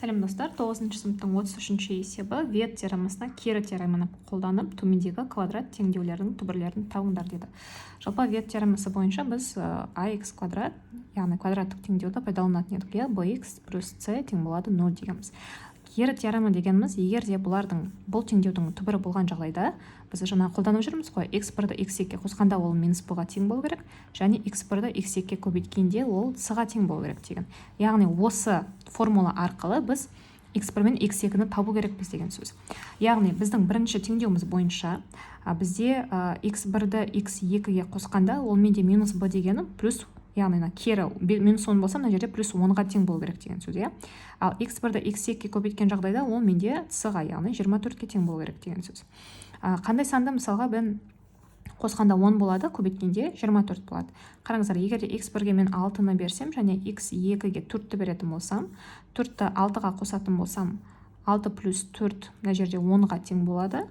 Сәлем, достар! Тоғызыншы сыныптың 33-есебі. Виет теоремасына кері теореманы қолданып, төмендегі квадрат теңдеулердің түбірлерін табыңдар дейді. Жалпы, Виет теоремасы бойынша біз ax квадрат, яғни квадраттық теңдеуді пайдаланатын едік, иә, bx плюс c тең болады 0 дегенбіз. Кері теорема дегеніміз, егер де бұлардың, бұл теңдеудің түбірі болған жағдайда, біз жаңа қолданып жүрміз ғой, x бірді x екіге қосқанда, ол минус b-ға тең болу керек және x бірді x екіге көбейткенде, ол c-ға тең болу керек деген. Яғни осы формула арқылы біз x бір мен x екіні табу керекпіз деген сөз. Яғни біздің бірінші теңдеуіміз бойынша бізде x бірді x екіге қосқанда, ол менде минус b дегені плюс, яғни мына кері минус 10 болса, мына жерде плюс 10-ға тең болу керек деген сөз, иә. Ал x бірді x екіге көбейткен жағдайда, ол менде c-ға, яғни 24-ке тең болу керек деген сөз. Қандай санды, мысалға, мен қосқанда 10 болады, көбейткенде 24 болады? Қараңыздар, егер де x бірге мен 6-ны берсем және x екіге 4-ті беретін болсам, 4-ті 6-ға қосатын болсам, 6 плюс 4 мына жерде 10-ға тең болады.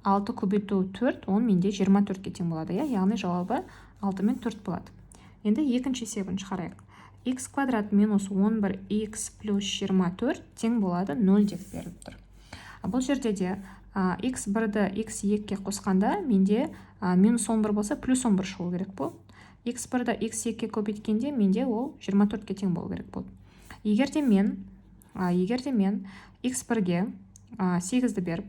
6 көбейту 4, ол менде 24-ке тең болады, иә. Яғни жауабы 6 мен 4 болады. Енді екінші есебін шығарайық. X квадрат минус 11 x плюс 24 тең болады 0 деп беріліп тұр. Бұл жерде де x бірді x екіге қосқанда, менде минус 11 болса, плюс 11 шығу керек болды. X бірді x екіге көбейткенде, менде ол 24-ке тең болу керек болды. Егер де мен x бірге 8-ді беріп,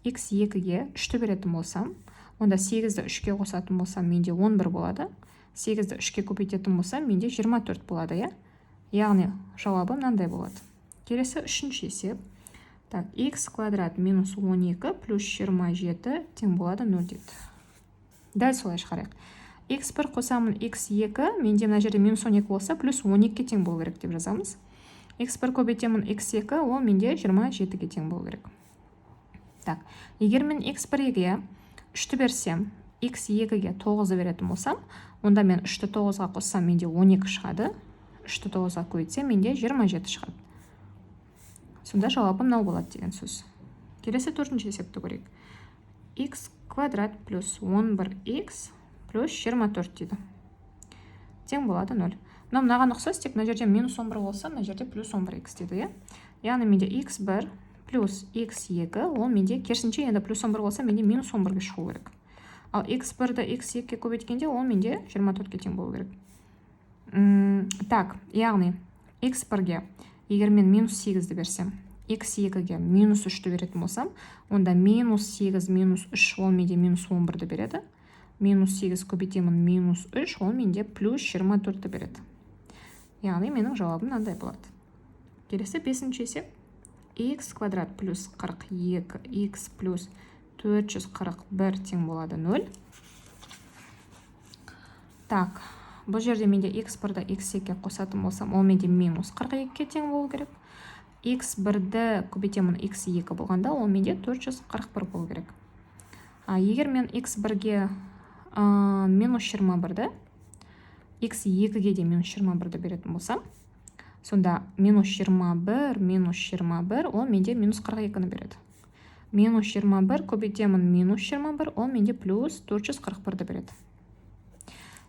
x екіге 3-ті беретін болсам, онда 8-ді 3-ке қосатын болсам, менде 11 болады. 8-ді 3-ке көбейтетін болсам, менде 24 болады, иә. Яғни жауабы мынандай болады. Келесі үшінші есеп. Так, x квадрат минус 12 плюс 27 тең болады 0 дейді. Дәл солай шығарайық. X бір қосамын x екі, менде мына жерде минус 12 болса, плюс 12-ге тең болу керек деп жазамыз. X1 көбейтемін x2, ол менде 27-ге тең болу керек. Так, егер мен x1-ге 3-ті берсем, x2-ге 9-ды беретін болсам, онда мен 3-ті 9-ға қоссам, менде 12 шығады. 3-ті 9-ға көбейтсем, менде 27 шығады. Сонда жауабы мынау болады деген сөз. Келесі төртінші есепті көрейік. X квадрат плюс 11x плюс 24 дейді, тең болады 0. Мынау мынаған ұқсас, тек мына жерде минус 11 болса, мына жерде плюс 11x дейді, иә. Яғни менде x1 плюс x2, ол менде керісінше енді плюс 11 болса, менде минус 11-ге шығу керек. Ал x1-ді x2-ге көбейткенде, ол менде 24-ке тең болу керек. Так, яғни x1-ге егер мен минус 8-ді берсем, x2-ге минус 3-ті беретін болсам, онда минус 8 минус 3, ол менде минус 11-ді береді. Минус 8 көбейтемін минус 3, ол менде плюс 24-ті береді. Яғни менің жауабым мынандай болады. Келесі бесінші есеп. X квадрат плюс 42 x плюс 441 тең болады 0. Так, бұл жерде менде x1-ді x2-ге қосатын болсам, ол менде минус 42-ге тең болу керек. X1-ді көбейтемін x2 болғанда, ол менде 441 болу керек. Егер мен x1-ге минус 21-ді, x2-ге де минус 21-ді беретін болсам, сонда минус 21 минус 21, ол менде минус 42-ні береді. Минус 21 көбейтемін минус 21, ол менде плюс 441-ді береді.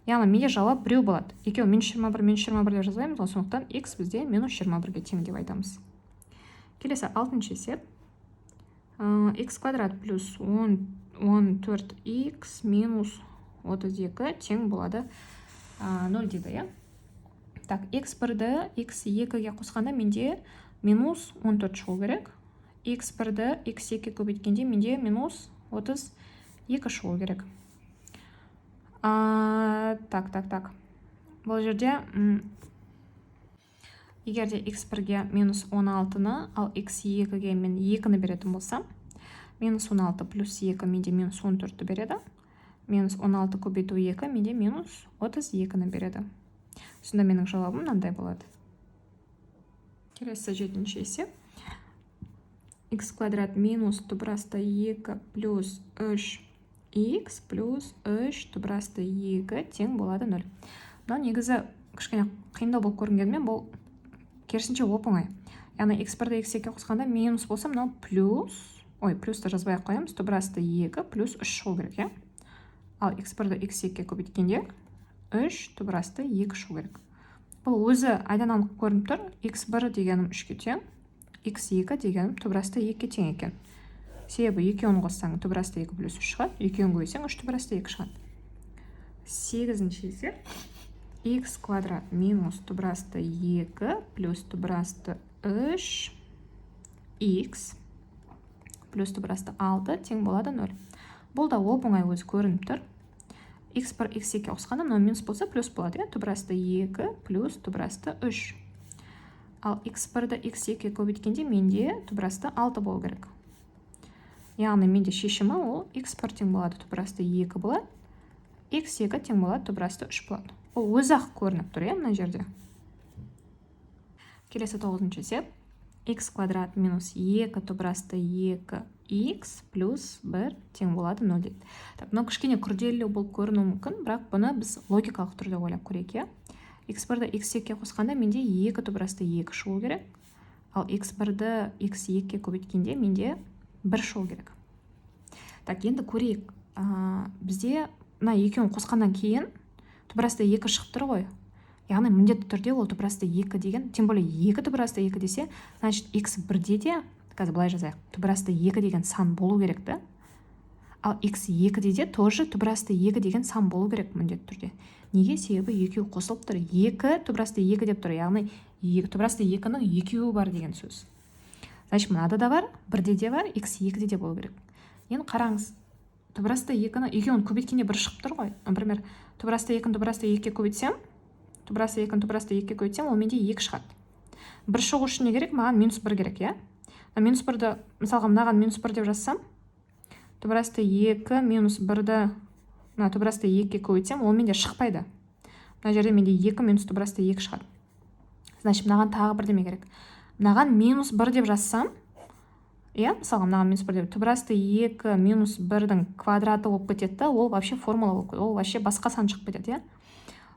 Яғни менде жауап біреу болады. Екеуі минус 21, минус 21 деп жазбаймыз ғой, сондықтан x бізде минус 21-ге тең деп айтамыз. Келесі алтыншы есеп. X квадрат плюс 10 14x минус 32 тең болады 0 дейді, иә. Так, x бірді x екіге қосқанда, менде минус 14 шығу керек. X бірді x екіге көбейткенде, менде минус 32 шығу керек. Так, так, так, бұл жерде егер де x бірге минус 16-ны, ал x екіге мен 2-ні беретін болсам, минус 16 плюс 2 менде минус 14-ті береді. Минус 16 көбейту 2 менде минус 32-ні береді. Сонда менің жауабым мынандай болады. Келесі жетінші есеп. X квадрат минус түбір асты 2 плюс 3 x плюс 3 түбір асты 2 тең болады 0. Мынау негізі кішкене қиындау болып көрінгенімен, бұл керісінше оп оңай. Яғни x бірді x екіге қосқанда минус болса, мынау плюс, ой, плюсті жазбай ақ қоямыз, түбір асты 2 плюс 3 шығу керек, иә. Ал x бірді x екіге көбейткенде, 3 түбір асты 2 шығу керек. Бұл өзі айдан анық көрініп тұр. X бір дегенім 3-ке тең, X2 дегенім түбір асты 2-ге тең екен. Себебі екеуін қоссаң, түбір асты 2 плюс 3 шығады, екеуін көбейтсең, 3 түбір асты 2 шығады. Сегізінші есеп: x квадрат минус түбір асты 2 плюс түбір асты 3 x плюс түбір асты 6 тең болады 0. Бұл да оп оңай, өзі көрініп тұр. X1, x2 қосқанда, мынау минус болса, плюс болады, иә, түбір асты 2 плюс түбір асты 3. Ал x1-ді x2-ге көбейткенде, менде түбір асты 6 болу керек. Яғни менде шешімі ол x1 тең болады түбір асты 2 болады, x2 тең болады түбір асты 3 болады. Ол өзі ақ көрініп тұр, иә, мына жерде. Келесі тоғызыншы есеп: x квадрат минус 2 түбір асты 2 x плюс 1 тең болады 0 дейді. Так, мынау кішкене күрделілеу болып көрінуі мүмкін, бірақ бұны біз логикалық түрде ойлап көрейік, иә. X1-ді x2-ге қосқанда, менде 2 түбір асты 2 шығу керек, ал x1-ді x2-ге көбейткенде, менде 1 шығу керек. Так, енді көрейік. Бізде мына екеуін қосқаннан кейін түбір асты 2 шығып тұр ғой. Яғни міндетті түрде ол түбір асты 2 деген, тем более 2 түбір асты 2 десе, значит, x бірде де, қазір былай жазайық, түбір асты 2 деген сан болу керек та. Ал x екіде де тоже түбір асты 2 деген сан болу керек міндетті түрде. Неге? Себебі екеуі қосылып тұр, 2 түбір асты 2 деп тұр, яғни түбір асты 2-нің екеуі бар деген сөз. Значит, мынада да бар, бірде де бар, x екіде де болу керек. Енді қараңыз, түбір асты екіні, екеуін көбейткенде бір шығып тұр ғой. Например, түбір асты екіні түбір асты екіге көбейтсем, түбір асты екіні түбір асты екіге көбейтсем, ол менде екі шығады. Бір шығу үшін не керек маған? Минус бір керек, иә. Минус бірді, мысалға, мынаған минус бір деп жазсам, түбір асты екі минус бірді мына түбір асты екіге көбейтсем, ол менде шықпайды. Мына жерде менде екі минус түбір асты екі шығады. Значит, мынаған тағы бірдеме керек. Мынаған минус бір деп жазсам, иә, мысалға, мынаған минус бір деп, түбір асты екі минус бірдің квадраты болып кетеді да, ол вообще формула болып, ол вообще басқа сан шығып кетеді, иә.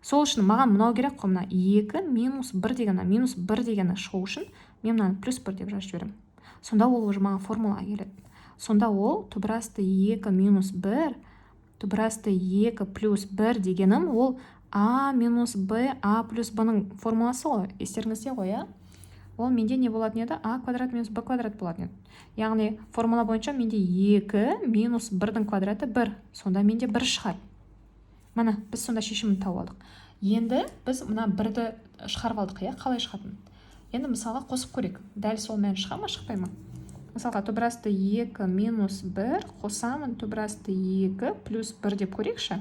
Сол үшін маған мынау керек қой, мына екі минус бір деген. Мына минус бір дегені шығу үшін мен мынаны плюс бір деп жазып жіберемін. Сонда ол уже маған формулаға келеді. Сонда ол түбір асты екі минус бір түбір асты екі плюс бір дегенім, ол а минус б а плюс б-ның формуласы ғой, естеріңізде ғой, иә. Ол менде не болатын еді? А квадрат минус б квадрат болатын еді. Яғни формула бойынша менде екі минус бірдің квадраты бір, сонда менде бір шығады. Міне, біз сонда шешімін тауып алдық. Енді біз мына бірді шығарып алдық, иә, қалай шығатынын. Енді мысалға қосып көрейік, дәл сол мән шыға ма, шықпай ма? Мысалға, түбір асты екі минус бір қосамын түбір асты екі плюс бір деп көрейікші.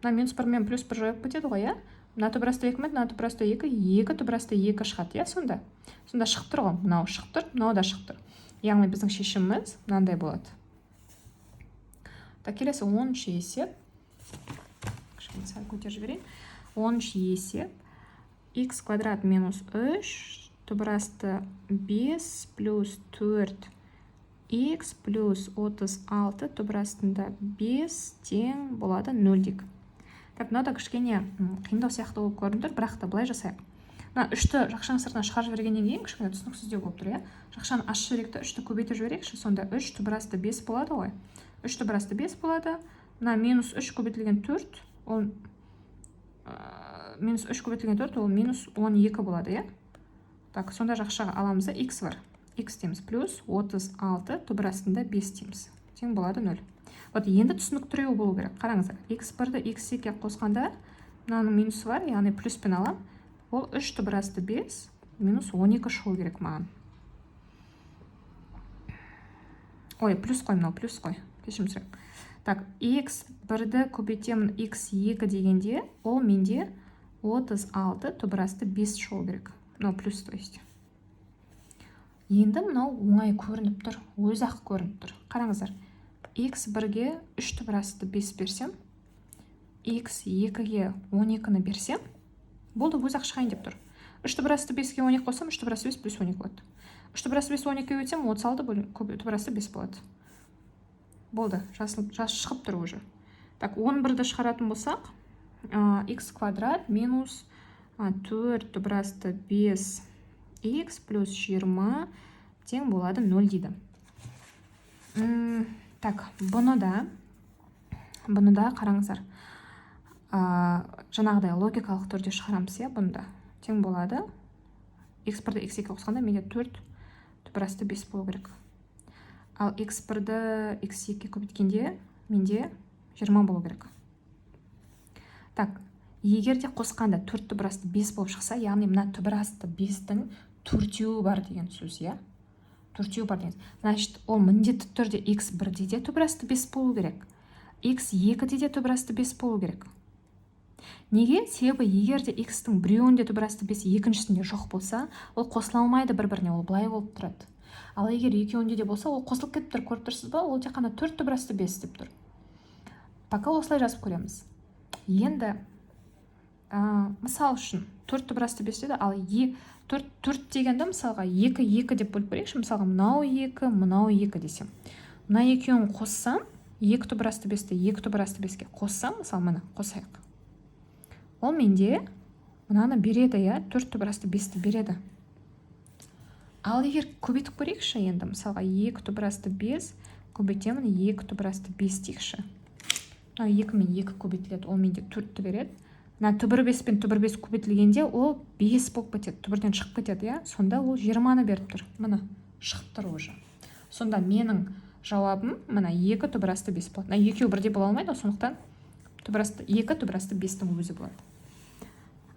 Мына минус бір мен плюс бір жойылып кетеді ғой, иә. Мына түбір асты екі мен мына түбір асты екі, екі түбір асты екі шығады, иә. Сонда шығып тұр ғой, мынау шығып тұр, мынау да шығып тұр. Яғни біздің шешіміміз мынандай болады. Так, келесі 10-шы есеп. Кішкене сәл көтеріп жіберейін. 10-шы есеп: x квадрат минус үш түбір асты бес плюс төрт x плюс 36 түбір астында бес тең болады нөл дейік. Так, мынау да кішкене қиындау сияқты болып көрініп тұр, бірақ та былай жасайық. Мына үшті жақшаның сыртына шығарып жібергеннен кейін кішкене түсініксіздеу болып тұр, иә. Жақшаны ашып жіберейік та, үшті көбейтіп жіберейікші. Сонда үш түбір асты бес болады ғой, үш түбір асты бес болады. Мына минус үш көбейтілген төрт, ол минус үш көбейтілген төрт, ол минус 12 болады, иә. Так, сонда жақшаға аламыз да, x бар, x дейміз, плюс 36 түбір астында бес дейміз, тең болады нөл. Вот енді түсініктіреу болу керек. Қараңыздар, x бірді x екіге қосқанда, мынаның минусы бар, яғни плюспен аламын, ол үш түбір асты бес минус 12 шығу керек маған. Ой, плюс қой, мынау плюс қой, кешірім сұраймын. Так, x бірді көбейтемін x екі дегенде, ол менде 36 түбір асты бес шығу керек. Мынау плюс, то есть. Енді мынау оңай көрініп тұр, өзі ақ көрініп тұр. Қараңыздар, x бірге үш түбір асты бес берсем, x екіге 12-ні берсем, болды, өзі ақ шығайын деп тұр. Үш түбір асты беске 12 қоссам, үш түбір асты бес плюс 12 болады. Үш түбір асты бес 12-ге өтсем, 36 түбір асты бес болады. Болды, жасыл жас шығып тұр уже. Так, 11-ді шығаратын болсақ, x квадрат минус төрт түбір асты бес x плюс 20 тең болады нөл дейді. Так, бұны да қараңыздар, жаңағыдай логикалық түрде шығарамыз, иә. Бұны да тең болады x бірді x екі қосқанда, менде төрт Түбір асты 5 болу керек. Ал x1-ді x2-ге көбейткенде менде 20 болу керек. Так, егер де қосқанда 4 түбір асты 5 болып шықса, яғни мына түбір асты 5-тің төртеуі бар деген сөз, иә? Төртеуі бар деген. Значит, ол міндетті түрде x1-де де түбір асты 5 болу керек. x2-де де түбір асты 5 болу керек. Неге? Себебі егер де x-тің біреуінде түбір асты 5, екіншісінде жоқ болса, ол қосыла алмайды бір біріне, ол былай болып тұрады. Ал егер екеуінде де болса, ол қосылып кетіп тұр, көріп тұрсыз ба? Ол тек қана 4 түбір асты 5 деп тұр. Пока осылай жазып көреміз. Енді мысал үшін 4 түбір асты 5 деді, ал 4, 4 дегенді мысалға 2 2 деп бөліп көрейікші. Мысалға, мынау 2, мынау 2 десем. Мына екеуін қоссам, 2 түбір асты 5-ті 2 түбір асты 5-ке қоссам, мысалы, міне, қосайық. Ол менде мынаны береді, иә, 4 түбір асты 5-ті береді. Ал егер көбейтіп көрейікші енді, мысалға, 2 түбір асты 5 көбейтемін 2 түбір асты 5 дейікші. Мынау 2 мен 2 көбейтіледі, ол менде 4-ті береді. Мына түбір 5 пен түбір 5 көбейтілгенде, ол 5 болып кетеді, түбірден шығып кетеді, иә. Сонда ол 20-ны беріп тұр. Міне, шығып тұр уже. Сонда менің жауабым мына 2 түбір асты 5 болады. Мына екеуі бірдей бола алмайды ғой, сондықтан түбір асты 2 түбір асты 5-тің өзі болады.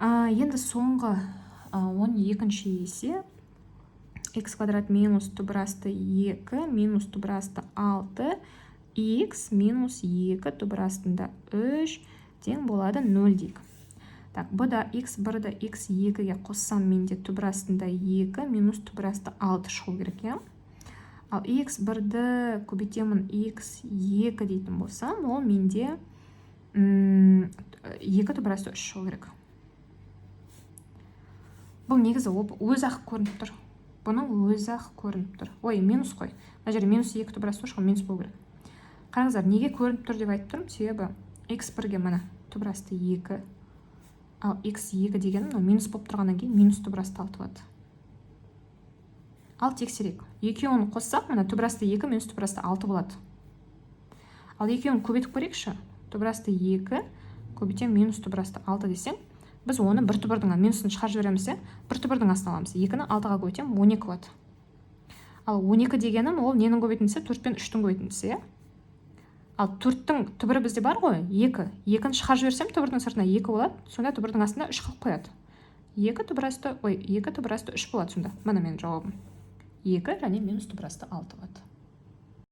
Енді соңғы 12-ші есе: x квадрат минус түбір асты 2 минус түбір асты 6 x минус 2 түбір астында 3 тең болады 0 дейік. Так, бұда x 1-ді x 2-ге қоссам, менде түбір астында 2 минус түбір асты 6 шығу керек, иә. Ал x 1-ді көбейтемін x 2 дейтін болсам, ол менде 2 түбір асты 3 шығу керек. Бұл негізі өзі ақ көрініп тұр. Бұның өзі ақ көрініп тұр. Ой, минус қой. Мына жерде минус 2 түбір асты 3 қой, минус болу керек. Қараңыздар, неге көрініп тұр деп айтып тұрмын? Себебі x 1-ге міне түбір асты 2, ал x 2 деген мынау минус болып тұрғаннан кейін минус түбір асты 6 болады. Ал тексерейік. Екеуін қоссақ, мына түбір асты 2 минус түбір асты 6 болады. Ал екеуін көбейтіп көрейікші. Түбір асты 2 көбейтемін минус түбір асты 6 десең, біз оны бір түбірдің минусын шығарып жібереміз, иә, бір түбірдің астына аламыз. 2-ні 6-ға көбейтемін, 12 болады. Ал 12 дегенім ол ненің көбейтіндісі? 4 пен 3-тің көбейтіндісі, иә. Ал 4-тің түбірі бізде бар ғой, 2. 2-ні шығарып жіберсем, түбірдің сыртына 2 болады. Сонда түбірдің астында 3 қалып қояды. 2 түбір асты, ой, 2 түбір асты 3 болады сонда. Міне, менің жауабым. 2 және минус түбір асты 6 болады.